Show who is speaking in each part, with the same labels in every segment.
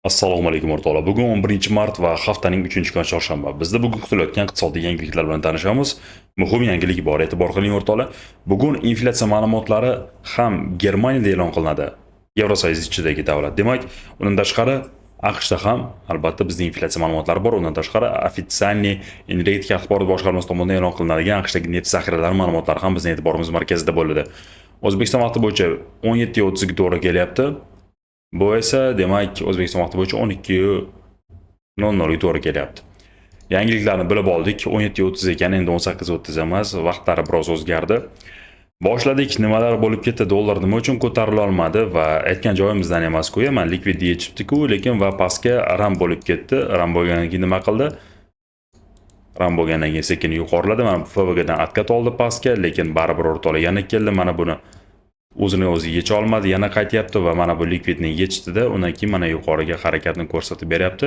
Speaker 1: Assalomu alaykum, o'rtoqlar. Bugun 11-mart va haftaning 3-kuni, chorshanba. Bizda bugun kutilayotgan iqtisodiy yangiliklar bilan tanishamiz. Muhim yangilik bor, e'tibor qiling, o'rtoqlar. Bugun inflyatsiya ma'lumotlari ham Germaniyada e'lon qilinadi. Yevrosoyuz ichidagi davlat. Demak, undan tashqari AQShda ham albatta bizda inflyatsiya ma'lumotlari bor. Undan tashqari официальный Energetika axborot boshqarmasi tomonidan e'lon qilinadigan AQShdagi neft zaxiralari ma'lumotlari ham bizning e'tiborimiz markazida bo'ladi. O'zbekiston vaqti bo'yicha 17:30 ga to'g'ri kelyapti. Bu esa, demak, O'zbekiston vaqti bo'yicha 12:00 ga to'g'ri kelyapti. Yangiliklarni bilib oldik. 17:30 ekan, endi 18:30 emas, vaqtlari biroz o'zgardi. Boshladik, nimalar bo'lib ketdi, dollar nima uchun ko'tarila olmadi va aytgan joyimizdan emas-ku, mana likvid yechibdi-ku, lekin va pastga run bo'lib ketdi. Run bo'lgandan keyin nima qildi? Run bo'lgandan keyin sekin yuqoriladi. Mana FVGdan откат oldi pastga, lekin baribir, o'rtoqlar, yana keldi. Mana buni o'zini o'zi yecha olmadi, yana qaytyapti va mana bu likvidni yechdida, undan keyin mana yuqoriga harakatni ko'rsatib beryapti.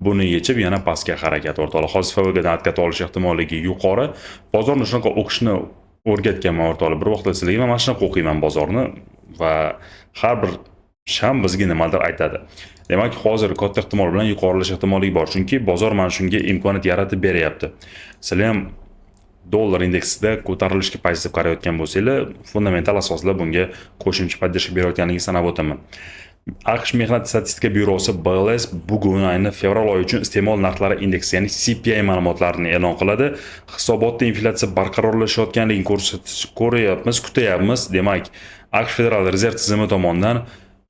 Speaker 1: Buni yechib, yana pastga harakat, o'rtoqlar. Hozir FVGdan откат olish ehtimolligi yuqori. Bozorni shunaqa o'qishni o'rgatganman, o'rtoqlar. Bir vaqtda sizlarga mana shunaqa o'qiyman bozorni va har bir sham bizga nimadir aytadi. Demak, hozir katta ehtimol bilan yuqorilash ehtimolligi bor, chunki bozor mana shunga imkoniyat yaratib beryapti. Sizlar ham dollar indeksida ko'tarilishga pozitiv qarayotgan bo'lsanglar, fundamental asoslar bunga qo'shimcha поддержка berayotganligini sanab o'taman. AQSh Mehnat statistika byurosi BLS bugun ayni fevral oyi uchun iste'mol narxlari indeksi, ya'ni CPI ma'lumotlarini e'lon qiladi. Hisobotda inflyatsiya barqarorlashayotganligini ko'rsatish ko'ryapmiz, kutyapmiz. Demak, AQSh Federal rezerv tizimi tomonidan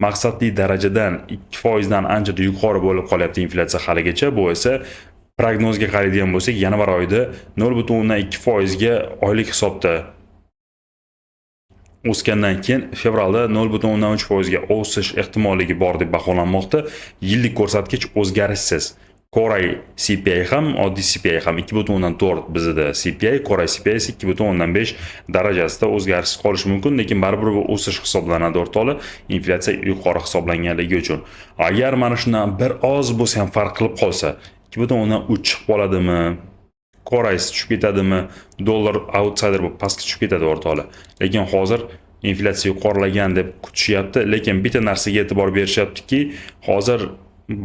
Speaker 1: maqsadli darajadan, 2% dan ancha yuqori bo'lib qolyapti inflyatsiya haligacha. Bu esa prognozga qaraydigan bo'lsak, yanvar oyida 0,2% ga oylik hisobda o'sgandan keyin fevralda 0,3 foizga o'sish ehtimolligi bor deb baholanmoqda. Yillik ko'rsatkich o'zgarishsiz. Core CPI ham, oddiy CPI ham 2,4 bizda CPI, Core CPI esa 2,5 darajasida o'zgarishsiz qolishi mumkin, lekin baribir bu o'sish hisoblanadi, o'rtoqlar, inflyatsiya yuqori hisoblanganligi uchun. Agar mana shundan bir oz bo'lsa ham farq qilib qolsa, 2,3 chiqib qoladimi, Core'si tushib ketadimi, dollar outsider bo'lib pastga tushib ketadi, o'rtoqlar. Lekin hozir inflyatsiya yuqorilagan deb kutishyapti, lekin bitta narsaga e'tibor berishyaptiki, hozir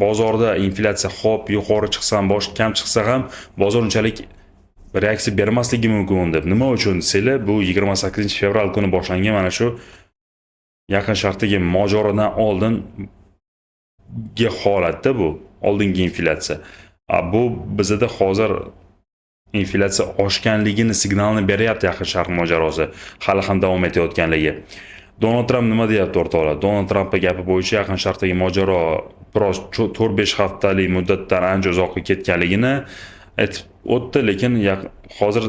Speaker 1: bozorda inflyatsiya hop yuqori chiqsa ham, bosh kam chiqsa ham bozor unchalik reaksiya bermasligi mumkin deb. Nima uchun desanglar, bu 28 fevral kuni boshlangan mana shu Yaqin Sharqdagi mojarodan oldingi holatda, bu oldingi inflyatsiya. Bu bizada hozir inflyatsiya oshganligini signalini beryapti, Yaqin Sharq mojarosi hali ham davom etayotganligi. Donald Tramp nima deyapti, o'rtoqlar? Donald Trampni gapi bo'yicha Yaqin Sharqdagi mojaro biroz 4-5 haftalik muddatdan ancha uzoqqa ketganligini aytib o'tdi, lekin hozir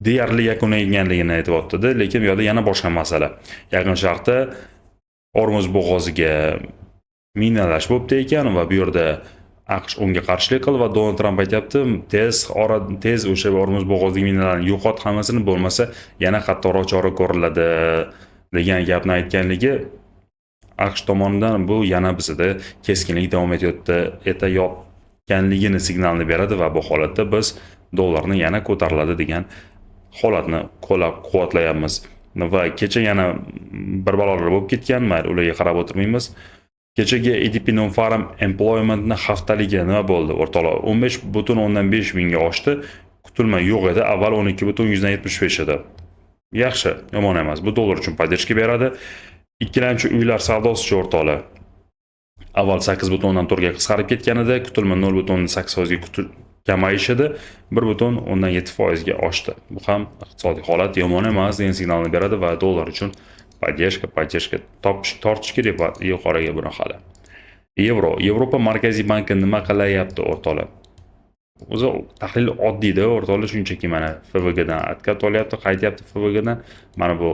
Speaker 1: deyarli yakunlanganligini aytib o'tdi. Lekin bu yerda yana boshqa masala. Yaqin Sharqda Ormuz bo'g'oziga minalash bo'libdi ekan va bu yerda AQSh unga qarshilik qildi va Donald Tramp aytyapti: tez ora tez o'sha Ormuz bo'g'ozidagi minalarni yo'qot hammasini, bo'lmasa yana qattiqroq chora ko'riladi degan gapni aytganligi AQSh tomonidan, bu yana bizada keskinlik davom etayotdi etayotganligini signalini beradi va bu holatda biz dollarni yana ko'tariladi degan holatni qo'llab quvvatlayapmiz. Va kecha yana bir balolar bo'lib ketgan, mayli, ularga qarab o'tirmaymiz. Kechagi ADP Non-Farm Employmentni haftaligi nima bo'ldi, o'rtoqlar? 15,5 mingga oshdi. Kutilma yo'q edi. Avval 12,75 edi. Yaxshi, yomon emas. Bu dollar uchun поддержка beradi. Ikkilamchi uylar savdosichi, o'rtoqlar, avval 8,4 ga qisqarib ketgan edi. Kutilma 0,8 foizga kamayish edi. 1,7 foizga oshdi. Bu ham iqtisodiy holat yomon emas degan signalni beradi va dollar uchun поддержка topish, tortish kerak va yuqoriga buni hali. Yevro, Yevropa Markaziy banki nima qilyapti, o'rtoqlar? O'zi tahlil oddiyda, o'rtoqlar, shunchaki mana FVGdan откат olyapti, qaytyapti FVGdan. Mana bu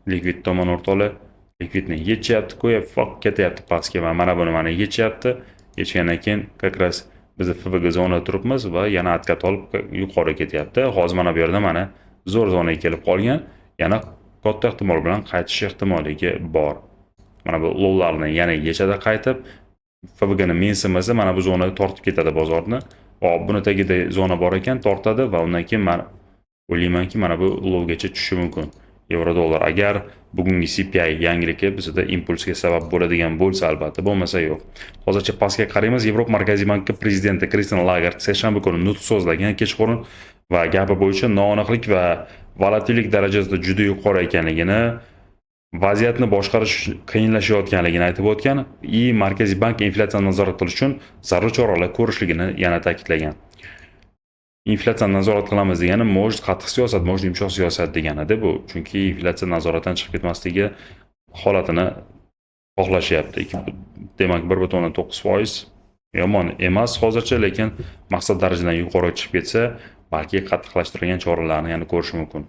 Speaker 1: likvid tomon, o'rtoqlar, likvidni yechyapti, qo'yib, foq ketyapti pastga va mana buni mana yechyapti. Yechgandan keyin как раз biz FVG zonada turibmiz va yana откат olib yuqori ketyapti. Hozir mana bu yerda mana zo'r zonaga kelib qolgan. Yana katta ehtimol bilan qaytish ehtimolligi bor. Mana bu lowlarni yana yechadi qaytib, FVGni mensimasa, mana bu zonada tortib ketadi bozorni. Hop, buni tagida zona bor ekan, tortadi va undan keyin man o'ylaymanki, mana bu lowgacha tushishi mumkin. Yevro dollar, agar bugungi CPI yangiligi bizda impulsga sabab bo'ladigan bo'lsa, albatta, bo'lmasa yo'q. Hozircha pastga qaraymiz. Yevropa Markaziy banki prezidenti Kristin Lagard seshanba kuni nutq so'zlagan kechqurun va gapi bo'yicha noaniqlik va volatillik darajasida juda yuqori ekanligini, vaziyatni boshqarish qiyinlashayotganligini aytib o'tgan и Markaziy bank inflyatsiyani nazorat qilish uchun zarur choralar ko'rishligini yana ta'kidlagan. Inflyatsiyani nazorat qilamiz degani, может, qattiq siyosat, может, yumshoq siyosat deganida bu, chunki inflyatsiya nazoratdan chiqib ketmasligi holatini xohlashyapti. Demak, 1,9% yomon emas hozircha, lekin maqsad darajadan yuqori chiqib ketsa, balki qattiqlashtirilgan choralarni yana ko'rish mumkin.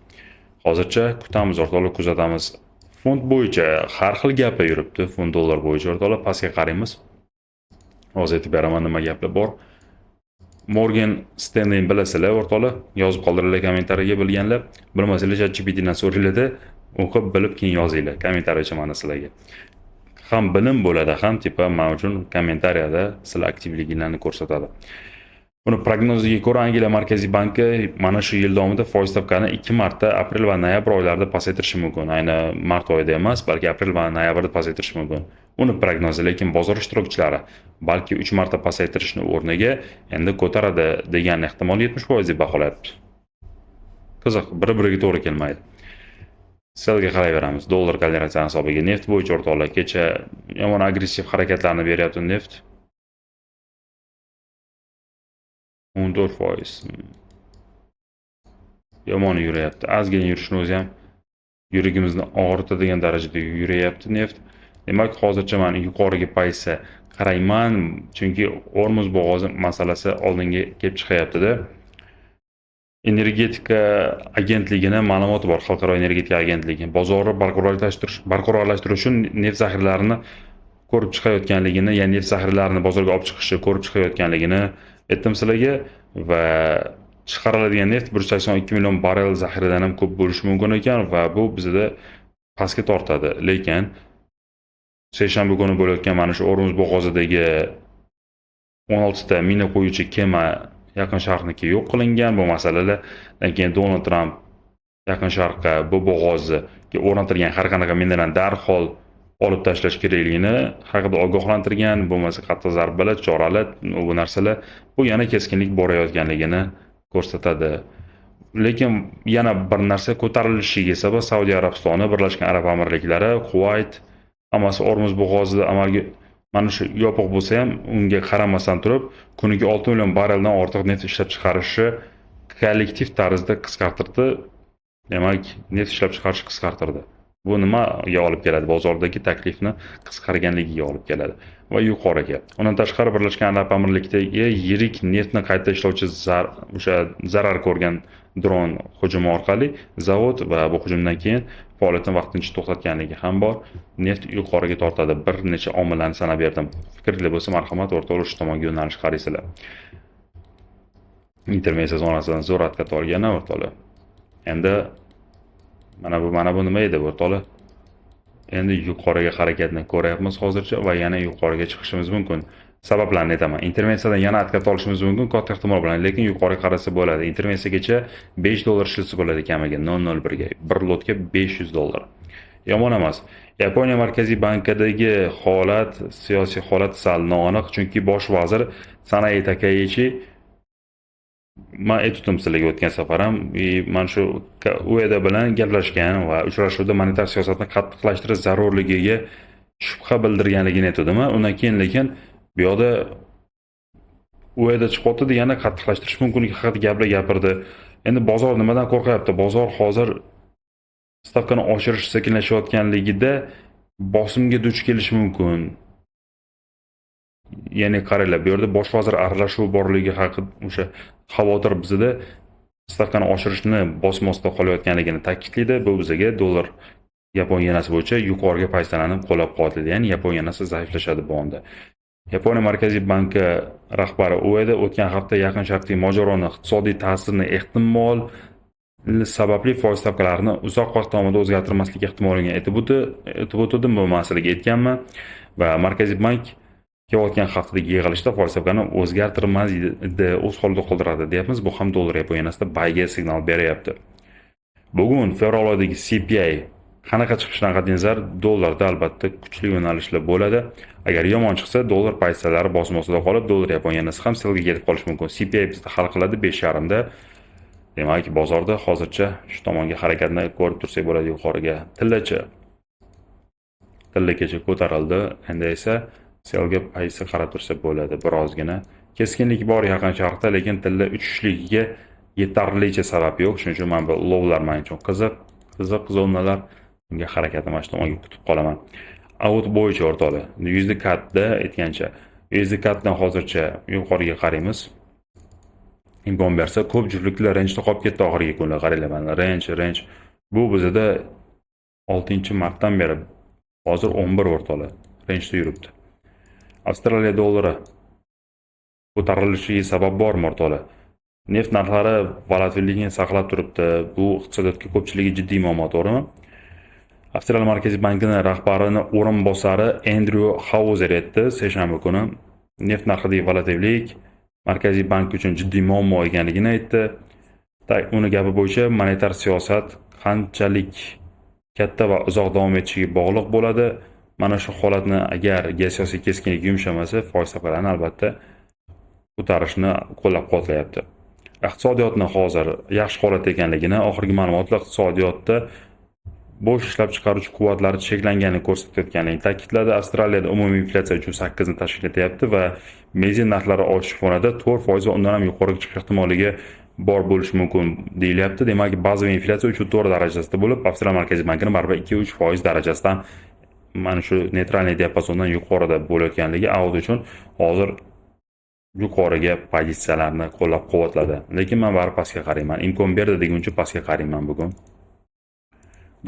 Speaker 1: Hozircha kutamiz, o'rtoqlar, kuzatamiz. Funt bo'yicha har xil gaplar yuribdi. Funt dollar bo'yicha, o'rtoqlar, pastga qaraymiz. Hozir aytib beraman, nima gaplar bor. Morgan Stanley bilasizlar, o'rtoqlar, yozib qoldiringlar kommentariyaga bilganlar. Bilmasanglar, ChatGPTdan so'ranglarda, o'qib bilib keyin yozinglar. Kommentariyacha mana sizlarga. Ham bilim bo'ladi, ham типа man uchun kommentariyada sizlar aktivliginglarni ko'rsatadi. Buni prognoziga ko'ra, Angliya Markaziy banki mana shu yil davomida foiz stavkani ikki marta, aprel va noyabr oylarida pasaytirishi mumkin. Ayni mart oyida emas, balki aprel va noyabrda pasaytirishi mumkin. Uni prognozi, lekin bozor ishtirokchilari balki uch marta pasaytirishni o'rniga endi ko'taradi degan ehtimol 70% deb baholayapti. Qiziq, bir-biriga to'g'ri kelmaydi. Sellga qarayveramiz. Dollar korrelyatsiyasi hisobiga neft bo'yicha, o'rtoqlar, kecha yomon agressiv harakatlarni beryapti neft. 14%. Yomon yurayapti. Ozgina yurishni o'zi ham yuragimizni og'ritadigan darajada yurayapti neft. Demak, hozircha man yuqoriga paysa qarayman, chunki Ormuz bo'g'ozi masalasi oldinga kelib chiqayapti-da. Energetika agentligini ma'lumoti bor, Xalqaro energetika agentligi bozorni barqarorlashtirish uchun neft zaxiralarini ko'rib chiqayotganligini, ya'ni neft zaxiralarini bozorga olib chiqishni ko'rib chiqayotganligini aytdim sizlarga va chiqariladigan neft 182 million barrel zaxiradan ham ko'p bo'lishi mumkin ekan va bu bizda pastga tortadi. Lekin seshanba kuni bo'layotgan mana shu Ormuz bo'g'ozidagi 16 ta mina qo'yuvchi kema Yaqin Sharqniki yo'q qilingan. Bu masalalardan keyin Donald Tramp Yaqin Sharqqa bu bo'g'ozga o'rnatilgan har qanaqa minalarni darhol olib tashlash kerakligini haqida ogohlantirgan, bo'lmasa qattiq zarbalar, choralar, bu narsalar, bu yana keskinlik borayotganligini ko'rsatadi. Lekin yana bir narsa ko'tarilishiga sabab Saudiya Arabistoni, Birlashgan Arab Amirliklari, Kuvayt hammasi Ormuz bo'g'ozida amalga mana shu yopiq bo'lsa ham, unga qaramasdan turib kuniga 6 million barreldan ortiq neft ishlab chiqarishi kollektiv tarzda qisqartirdi. Demak, neft ishlab chiqarish qisqartirdi. Bu nimaga olib keladi? Bozordagi taklifni qisqarganligiga olib keladi va yuqoriga. Undan tashqari, Birlashgan Arab Amirlikdagi yirik neftni qayta ishlovchi o'sha zarar ko'rgan dron hujumi orqali zavod va bu hujumdan keyin faoliyatini vaqtincha to'xtatganligi ham bor. Neft yuqoriga tortadi. Bir necha omillarni sanab berdim. Fikrli bo'lsa, marhamat, o'rtoqlar, shu tomonga yo'nalish qaraysizlar. Intervensiya zonasidan zo'r откат olgan, o'rtoqlar. Endi mana bu nima edi, o'rtoqlar? Endi yuqoriga harakatni ko'ryapmiz hozircha va yana yuqoriga chiqishimiz mumkin. Sabablarini aytaman. Intervensiyadan yana откат olishimiz mumkin katta ehtimol bilan, lekin yuqoriga qarasa bo'ladi. Intervensiyagacha 5 dollar ishlasa bo'ladi kamiga 0.01 ga. Bir lotga 500 dollar. Yomon emas. Yaponiya Markaziy bankidagi holat, siyosiy holat sal noaniq, chunki bosh vazir Sanai Takaichi, man aytdim sizlarga o'tgan safar ham, и mana shu Ueda bilan gaplashgan va uchrashuvda monetar siyosatni qattiqlashtirish zarurligiga shubha bildirganligini aytgandim. Undan keyin lekin bu yoqda Ueda chiqyapti, yana qattiqlashtirish mumkinligi haqida gaplar gapirdi. Endi bozor nimadan qo'rqyapti? Bozor hozir stavkani oshirish sekinlashayotganligida bosimga duch kelishi mumkin. Ya'ni qaranglar, bu yerda bosh vazir aralashuvi borligi haqida o'sha xavotir bizada stavkani oshirishni bosim ostida qolayotganligini ta'kidlaydi. Bu bizaga dollar yapon yenasi bo'yicha yuqoriga paysalanib qo'llab-quvvatlaydi. Ya'ni yapon yenasi zaiflashadi bu onda. Yaponiya Markaziy banki rahbari Ueda o'tgan hafta Yaqin Sharqdagi mojaroni iqtisodiy ta'sirini ehtimol sababli foiz stavkalarini uzoq vaqt davomida o'zgartirmaslik ehtimolini aytib o'tdim, bu masalaga aytganman va Markaziy bank kelayotgan haftadagi yig'ilishda foiz stavkani o'zgartirmaydi, o'z holida qoldiradi deyapmiz. Bu ham dollar yapon yenasida buyga signal beryapti. Bugun fevral oyidagi CPI qanaqa chiqishidan qat'iy nazar, dollarda albatta kuchli yo'nalishlar bo'ladi. Agar yomon chiqsa, dollar pozitsiyalari bosim ostida qolib, dollar yapon yenasi ham sellga ketib qolishi mumkin. CPI bizda hal qiladi 5:30da. Demak, bozorda hozircha shu tomonga harakatni ko'rib tursak bo'ladi, yuqoriga. Tillachi? Tilla kecha ko'tarildi, endi esa sellga pozitsiya qarab tursa bo'ladi birozgina. Keskinlik bor Yaqin Sharqda, lekin tilla uchishligiga yetarlicha sabab yo'q. Shuning uchun mana bu lowlar man uchun qiziq, qiziq zonalar. Unga harakatni mana shu tomonga kutib qolaman. AUD bo'yicha, o'rtoqlar, USD CADda aytgancha, USD CADdan hozircha yuqoriga qaraymiz. Imkon bersa, ko'p juftliklar rangeda qolib ketdi oxirgi kunlar. Qaranglar, mana range, range. Bu bizada 6 martdan beri, hozir 11, o'rtoqlar, rangeda yuribdi. Avstraliya dollari ko'tarilishiga sabab bormi, o'rtoqlar? Neft narxlari volatilligini saqlab turibdi. Bu iqtisodiyotga ko'pchiligi jiddiy muammo, to'g'rimi? Avstraliya Markaziy bankini rahbarini o'rinbosari Endryu Hauzer aytdi seshanba kuni, neft narxidagi volatillik Markaziy bank uchun jiddiy muammo ekanligini aytdi. Uni gapi bo'yicha, monetar siyosat qanchalik katta va uzoq davom etishiga bog'liq bo'ladi. Mana shu holatni, agar geosiyosiy keskinlik yumshamasa, foiz stavkalarini albatta ko'tarishni qo'llab-quvvatlayapti. Iqtisodiyotni hozir yaxshi holatda ekanligini, oxirgi ma'lumotlar iqtisodiyotda bo'sh ishlab chiqaruvchi quvvatlari cheklanganini ko'rsatayotganligini ta'kidladi. Avstraliyada umumiy inflyatsiya 3,8ni tashkil etyapti va benzin narxlari oshishi fonida 4% va undan ham yuqoriga chiqish ehtimolligi bor bo'lishi mumkin deyilyapti. Demak, bazaviy inflyatsiya 3,4 darajasida bo'lib, Avstraliya Markaziy bankini baribir 2-3% darajasidan, mana shu нейтральный diapazondan yuqorida bo'layotganligi AUD uchun hozir yuqoriga pozitsiyalarni qo'llab-quvvatladi. Lekin men baribir pastga qarayman. Imkon berdi deguncha pastga qarayman bugun.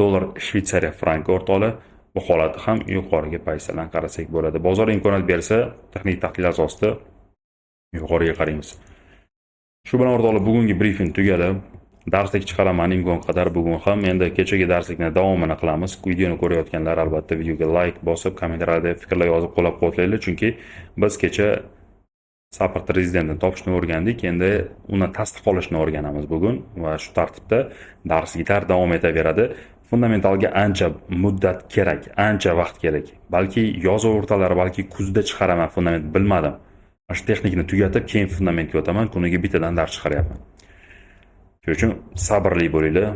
Speaker 1: Dollar Shvetsariya franki, o'rtoqlar, bu holatda ham yuqoriga pozitsiyadan qarasak bo'ladi. Bozor imkoniyat bersa, texnik tahlil asosida yuqoriga qaraymiz. Shu bilan, o'rtoqlar, bugungi brifing tugadi. Darslik chiqaraman imkon qadar bugun ham. Endi kechagi darslikni davomini qilamiz. Videoni ko'rayotganlar albatta videoga layk bosib, kommentariyada fikrlar yozib qo'llab-quvvatlanglar, chunki biz kecha support, resistanceni topishni o'rgandik. Endi uni tasdiq olishni o'rganamiz bugun va shu tartibda darsliklar davom etaveradi. Fundamentalga ancha muddat kerak, ancha vaqt kerak. Balki yoz o'rtalari, balki kuzda chiqaraman fundament, bilmadim. Mana shu texnikni tugatib, keyin fundamentga o'taman. Kuniga bittadan dars chiqaryapman. Shuning uchun sabrli bo'linglar.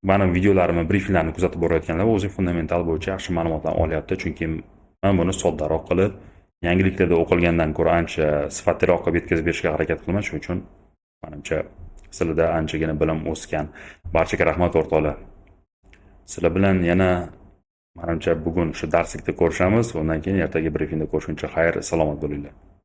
Speaker 1: Mani videolarimni, brifinglarni kuzatib borayotganlar o'zi fundamental bo'yicha yaxshi ma'lumotlar olyapti, chunki man buni soddaroq qilib, yangiliklarda o'qilgandan ko'ra ancha sifatliroq qilib yetkazib berishga harakat qilaman. Shuning uchun manimcha, sizlarda anchagina bilim o'sgan. Barchaga rahmat, o'rtoqlar. Sizlar bilan yana, manimcha, bugun shu darslikda ko'rishamiz. Undan keyin ertaga brifingda ko'rishguncha xayr, salomat bo'linglar.